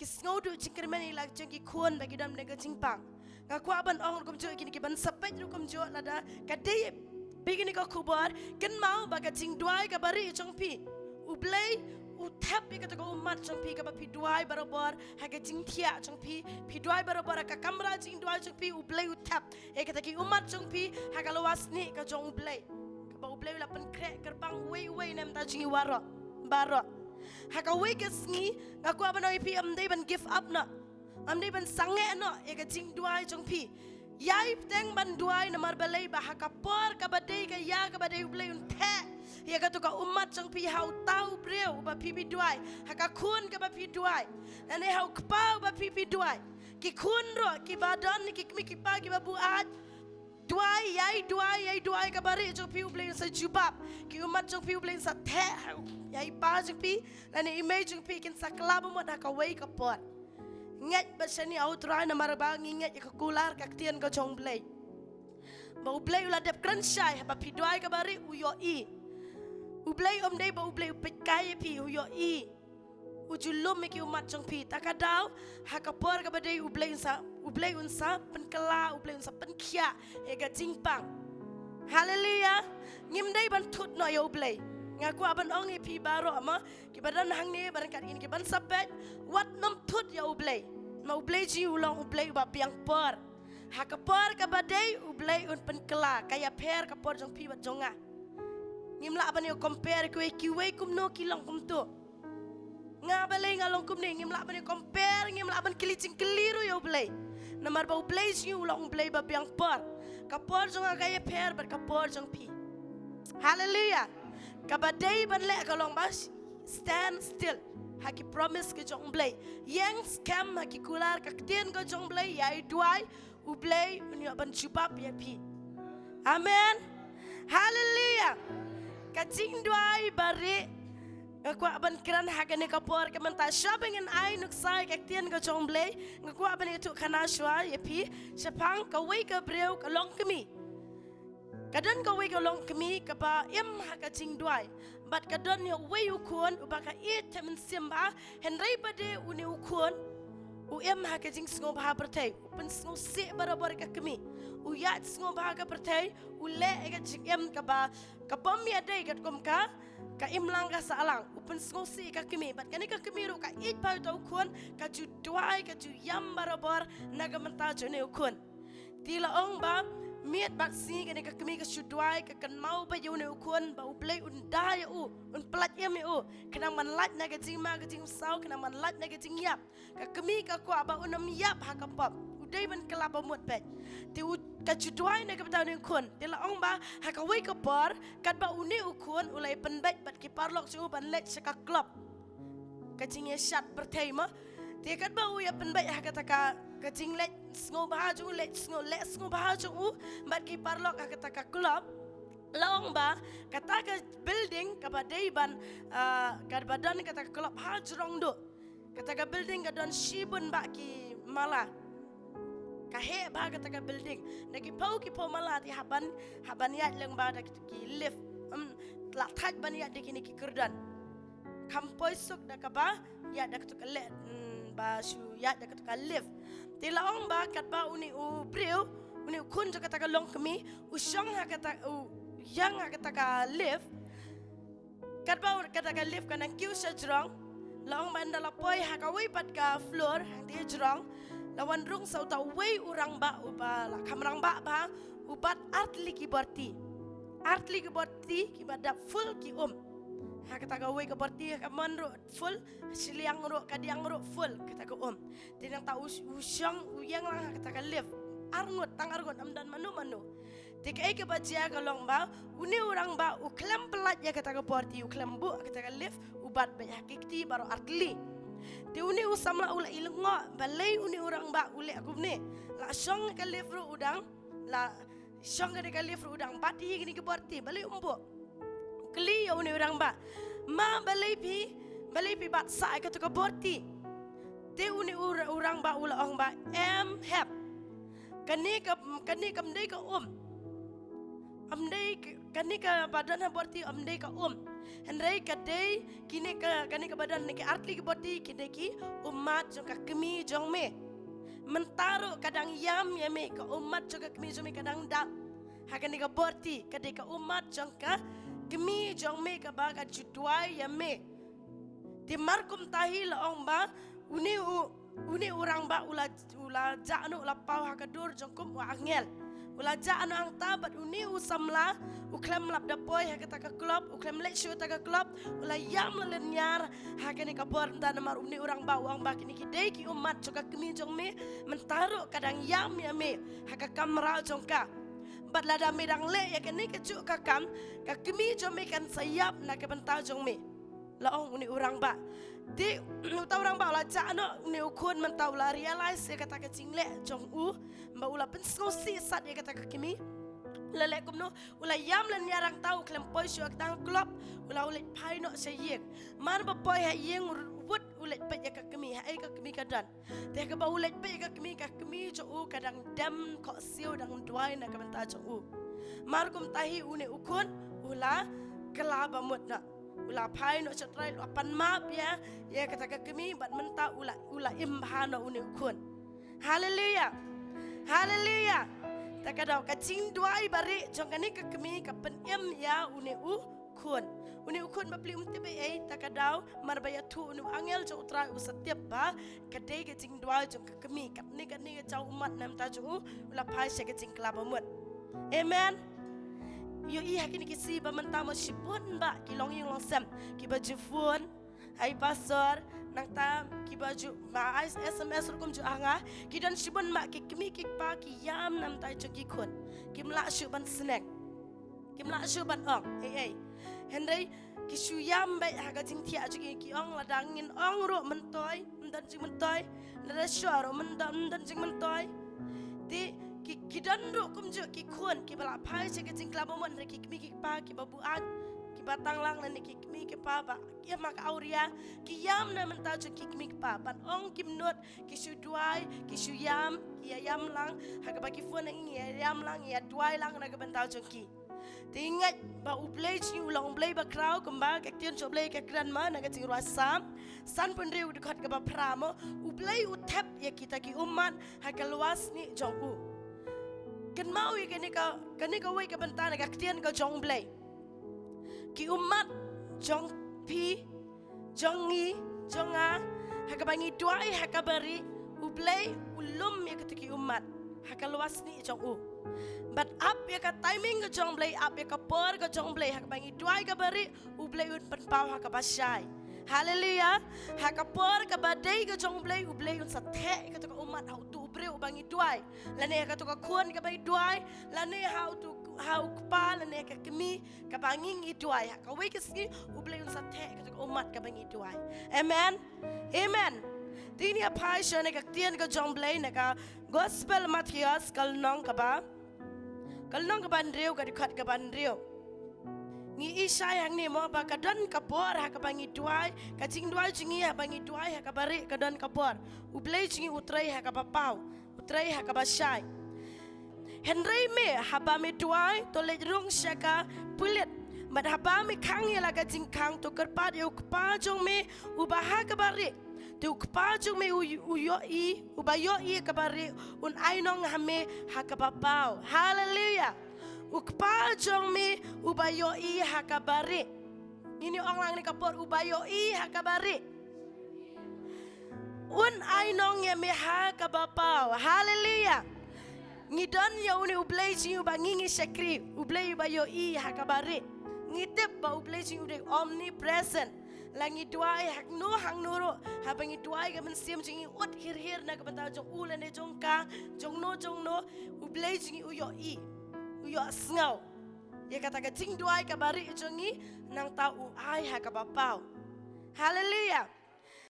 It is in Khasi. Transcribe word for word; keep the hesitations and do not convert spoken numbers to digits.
Sngew duh jingkyrmen ïa la ki jong ki khun ba ki don bad ka jingpang. Nga kwah ban ong ruh kumjuh ïa kine kiban sa peit ruh kumjuh lada ka dei phi kine ka khubor, kynmaw ba ka jingduwai kaba rieh jong phi, U Blei u thep ïa kata ka ummat jong phi kaba phi duwai barabor ha ka jingthiah jong phi, phi duwai barabor ha ka kamra jingduwai jong phi, U Blei u thep ïa kata ki ummat jong phi ha ka lawasnieh ka jong U Blei, kaba U Blei u la pynkhreh kyrpang uwei uwei na ka bynta jong ngi baroh, baroh. Ha kawei ka sngi nga kwah ban ong ïa phi, ym dei ban give up noh. Ym dei ban sangeh noh ïa ka jingduwai jong phi. Ïai bteng ban duwai, namar balei? Ba ha ka por kaba dei, ka ïa kaba dei, U Blei un theh ïa kato ka ummat jong phi ha uta u briew uba phi phi duwai, ha ka khun kaba phi duwai, lane ha u kpa uba phi phi duwai. Ki khun ruh kiba don, ki kmie ki kpa kiba buaid, duwai, ïai duwai, ïai duwai kaba rieh jong phi, U Blei un sa jubab. Ki ummat jong phi U Blei un sa theh, ïa i pa jong phi lane i mei jong phi kin sa kylla bamut ha kawei ka por. Ngeit bad shaniah ha U Trai, namar ba ngi ngeit ïa ka kular ka ktien ka jong U Blei, ba U Blei u la dep kren shai, haba phi duwai kaba rieh u ïohi. U Blei ym dei ba U Blei u peit kai ïa phi, u ïohi. U ju lum ïa ki ummat jong phi. Ta ka daw, ha ka por kaba dei U Blei un sa, U Blei un sa pynkylla, U Blei un sa pynkhiah ïa ka jingpang. Haleluya. Ngim dei ban thut noh ïa U Blei. Nga kwah ban ong ïa phi baroh, ma kiba don hangne, ba ryngkat ïa kine kiban sa peit, wat nym thut ïa U Blei. Ma U Blei jong ngi u long U Blei uba biang por. Ha ka por kaba dei U Blei un pynkylla, ka ïapher ka por jong phi bad jong nga. Ngim lah ban ïa compare, kiwei kiwei kumno ki long kumto. Nga balei nga long kumne, ngim lah ban ïa compare, ngim lah ban kylli jingkylli ruh ïa U Blei. Namar ba U Blei jong ngi u long U Blei ba biang por. Ka por jong nga ka ïapher bad ka por jong phi. Haleluya. Kaba dei ban leh ka long ba stand still ha ki promise ki jong U Blei. Ïeng skhem ha ki kular ka ktien ka jong U Blei, ïai duwai, U Blei un ïoh ban jubab ïa phi. Amen. Haleluya. Ka jingduwai ba rieh nga kwah ban kren ha kane ka por ka mynta. Shuwa ba ngin ai nuksa ïa ka ktien ka jong U Blei, nga kwah ban ïathuh khana shuwa ïa phi shaphang kawei ka briew ka longkmie. Ka don kawei ka longkmie kaba im ha ka jingduwai, bad ka don ïa uwei u khun uba ka ïeit te mynsiem bha. Hynrei pat de une u khun u im ha ka jingsngewbha pyrthei, u pynsngewsih barabor ka kmie, u ïaid sngewbha ka pyrthei, u leh ïa ka jingim kaba, ka bym ïadei katkum ka, ka imlang ka sahlang, u pynsngewsih ka kmie. Bad kane ka kmie ruh ka ïeit bha ïa uta u khun, ka ju duwai, ka ju ïam barabor na ka bynta jong une u khun. Te la ong ba miet bad sngi kane ka kmie ka shu duwai, ka kynmaw ba ïa une u khun, ba U Blei un da ïa u, un pyllait im ïa u, khnang ban lait na ka jingma ka jingsaw, khnang ban lait na ka jingïap. Ka kmie ka kwah ba un ym ïap ha ka pop, u dei ban kylla bamut beit. Te u, ka ju duwai na ka bynta une u khun. Te la ong ba ha kawei ka por, katba une u khun u la ïa pynbeit bad ki paralok jong u ban leit sha ka club, ka jingïashad pyrthei, ma. Te katba u ïa pynbeit ha kata ka, ka jingleit sngewbha jong u, leit sngew, leh sngewbha jong u bad ki paralok ha kata ka club, la ong ba kata ka building kaba dei ban, ah, kaba don kata ka club ha jrong duh, kata ka building ka don shibun bah ki mala. Ka heh bha kata ka building da ki phew ki phew mala. Te hap ban, hap ban ïaid lyngba da ki, ki lift. Ym lah thait ban ïaid da kine ki kyrdan. Kham poi suk da kaba ïaid da kato ka le-, mm, ba shu ïaid da kato ka lift. Te la ong ba katba une u briew, une u khun jong kata ka longkmie, u shong ha kata, u ïeng ha kata ka lift. Katba u, kata ka lift ka nang kiew sha jrong, la ong ba ynda la poi ha kawei pat ka floor hangtei jrong, la wan rung sa uta uwei u rangbah uba la kham rangbah bha, u bat artylli ki borti. Artylli ki borti kiba dap full ki um. Ha kata kawei ka borti ha ka mon ruh full, shiliang ruh, kadiang ruh full kata ka um. Te nangta u, u shong, u ïeng lang ha kata ka lift. Arngut, tang arngut, ym don mano mano. Te kaei kaba jia ka long ba une u rangbah u khlem pyllait ïa kata ka borti, u khlem buh kata ka lift, u bat beit ha ki kti baroh artylli. Te une u samla u la i lyngngoh, balei une u rangbah u leh kumne. La shong ka lift ruh u dang, la shong kane ka lift ruh u dang bat hi kine ki borti, balei um buh. Kylli ïa une u rangbah, ma balei phi, balei phi bat sah ïa kato ka borti. Te une u ra-, u rangbah u la ong ba em hep. Kane ka, kane kam dei ka um. Ym dei k-, kane kaba don ha borti ym dei ka um. Hynrei ka dei kine ka, kane kaba don ha ki artylli ki borti ki dei ki ummat jong ka kmie jong me. Mynta ruh ka dang ïam ïa me, ka ummat jong ka kmie jong me ka dang dap. Ha kane ka borti ka dei ka ummat jong ka kmie jong me kaba ka ju duwai ïa me. Te mar kumta hi la ong ba une u, une u rangbah u la, u la jah noh, u la paw ha ka dur jong kum u angel. U la jah noh hangta bad une u samla u khlem lap da poi ha kata ka club, u khlem leit shuh kata ka club, u la ïam la lynñiar ha kane ka bor mynta namar une u rangbah u ong ba kine ki dei ki ummat jong ka kmie jong me, mynta ruh ka dang ïam ïa me ha ka kamra jong ka. Bad lada me dang leh ïa kane kajuh ka kam, ka kmie jong me kan sa ïap na ka bynta jong me. La ong une u rangbah. Te uta u rangbah u la jah noh, une u khun mynta u la realize ïa kata ka jingleh jong u, ba u la pynsngewsih sat ïa kata ka kmie. U la leh kumno, u la ïam lynñiar hangta, u khlem poi shuh ha kata ka club, u la, u leit phai noh sha ïing. Mar ba poi ha ïing, u wut u leit peit ïa ka kmie, haei ka kmie ka don. Te kaba u leit peit ïa ka kmie, ka kmie jong u ka dang dem khohsiew dang duwai na ka bynta jong u. Mar kumta hi une u khun u la kylla bamut noh. U la phai noh sha U Trai, u la pan map ïa, ïa kata ka kmie bad mynta u la, u la im bha noh une u khun. Haleluya. Haleluya. Ta ka daw ka jingduwai barieh jong kane ka kmie ka pynim ïa une u khun. Une u khun bapli um tip ei ei, ta ka daw mar ba ïathuh une u angel jong U Trai u sa tip ba ka dei ka jingduwai jong ka kmie. Katne katne ka jaw ummat na ka bynta jong u, u la phai sha ka jingkylla bamut. Amen. Ïohi ha kine ki sngi ba mynta mo shibun bah ki longïing longsem kiba ju phone, "Hi pastor," nangta kiba ju, ba ai S M S ruh kum ju ha nga, ki don shibun bah ki kmie ki kpa ki ïam na ka bynta jong ki khun. Kim lah shuh ban sneng. Kim lah shuh ban ong ei ei. Hynrei ki shu ïam beit ha ka jingthiah jong ki, ki ong lada ngin ong ruh myntoi, ym don jingmyntoi, lada shuh ruh ym don, ym don jingmyntoi. Te ki, ki don ruh kumjuh ki khun kiba la phai sha ka jingkylla bamut, hynrei ki kmie ki kpa kiba buaid, kiba tang lang lane ki kmie ki kpa ba ïa ma ka awria, ki ïam na ka bynta jong ki kmie ki kpa, ban ong kim nud, ki shu duwai, ki shu ïam, ki ïa ïam lang, ha kaba ki phone ngi ïa ïam lang, ïa duwai lang na ka bynta jong ki. Te ngeit ba U Blei jong ngi u long U Blei ba khraw, kumba ka ktien jong U Blei ka kren ma na ka jingrwai Salm sanphew hynriew dkhot kaba phra mo, U Blei u thep ïa kita ki ummat ha ka lwasnieh jong u. Kynmaw ïa kane ka, kane kawei ka bynta na ka ktien ka jong U Blei. Ki ummat jong phi, jong ngi, jong nga, ha kaba ngi duwai ha kaba rieh, U Blei u lum ïa kita ki ummat ha ka lwasnieh jong u. Bad ap ïa ka timing ka jong U Blei, ap ïa ka por ka jong U Blei, ha kaba ngi duwai kaba rieh, U Blei un pynpaw ha kaba shai. Haleluya. Ha ka por kaba dei ka jong U Blei, U Blei un sa theh ïa kata ka ummat ha uto u briew uba ngi duwai, lane ha kata ka khun kaba ngi duwai, lane ha uto, ha u kpa lane ha ka kmie kaba ngi ngi duwai. Ha kawei ka sngi U Blei un sa theh ïa kata ka ummat kaba ngi duwai. Amen. Amen. Te ngin ïa phai sha kane ka ktien ka jong U Blei na ka Gospel Mathaios ka lynnong kaba, ka lynnong kaba hynriew, ka dkhot kaba hynriew. Ngi i shai hangne mo ba ka don ka bor ha kaba ngi duwai, ka jingduwai jong ngi haba ngi duwai ha kaba rieh ka don ka bor. U Blei jong ngi u trei ha kaba paw, u trei ha kaba shai. Hynrei me, haba me duwai, to leit rung sha ka pulit. Bad haba me khang ïa la ka jingkhang, to kyrpad ïa u Kpa jong me uba ha kaba rieh. Te u Kpa jong me u, u ïohi, uba ïohi ha kaba rieh, un ainong ha me ha kaba paw. Haleluya. U Kpa jong me uba ïohi ha kaba rieh. Ngin ïa ong lang ne ka por, uba ïohi ha kaba rieh, un ainong ïa me ha kaba paw. Haleluya. Ngi don ïa une U Blei jong ngi uba ngi ngi shakri, U Blei uba ïohi ha kaba rieh. Ngi tip ba U Blei jong ngi u dei omnipresent. La ngi duwai hangno hangno ruh, haba ngi duwai ka mynsiem jong ngi ut hir hir na ka bynta jong u lane jong ka, jong no jong no, U Blei jong ngi u ïohi, u ïohsngew ïa kata ka jingduwai kaba rieh jong ngi, nangta u ai ha kaba paw. Haleluya.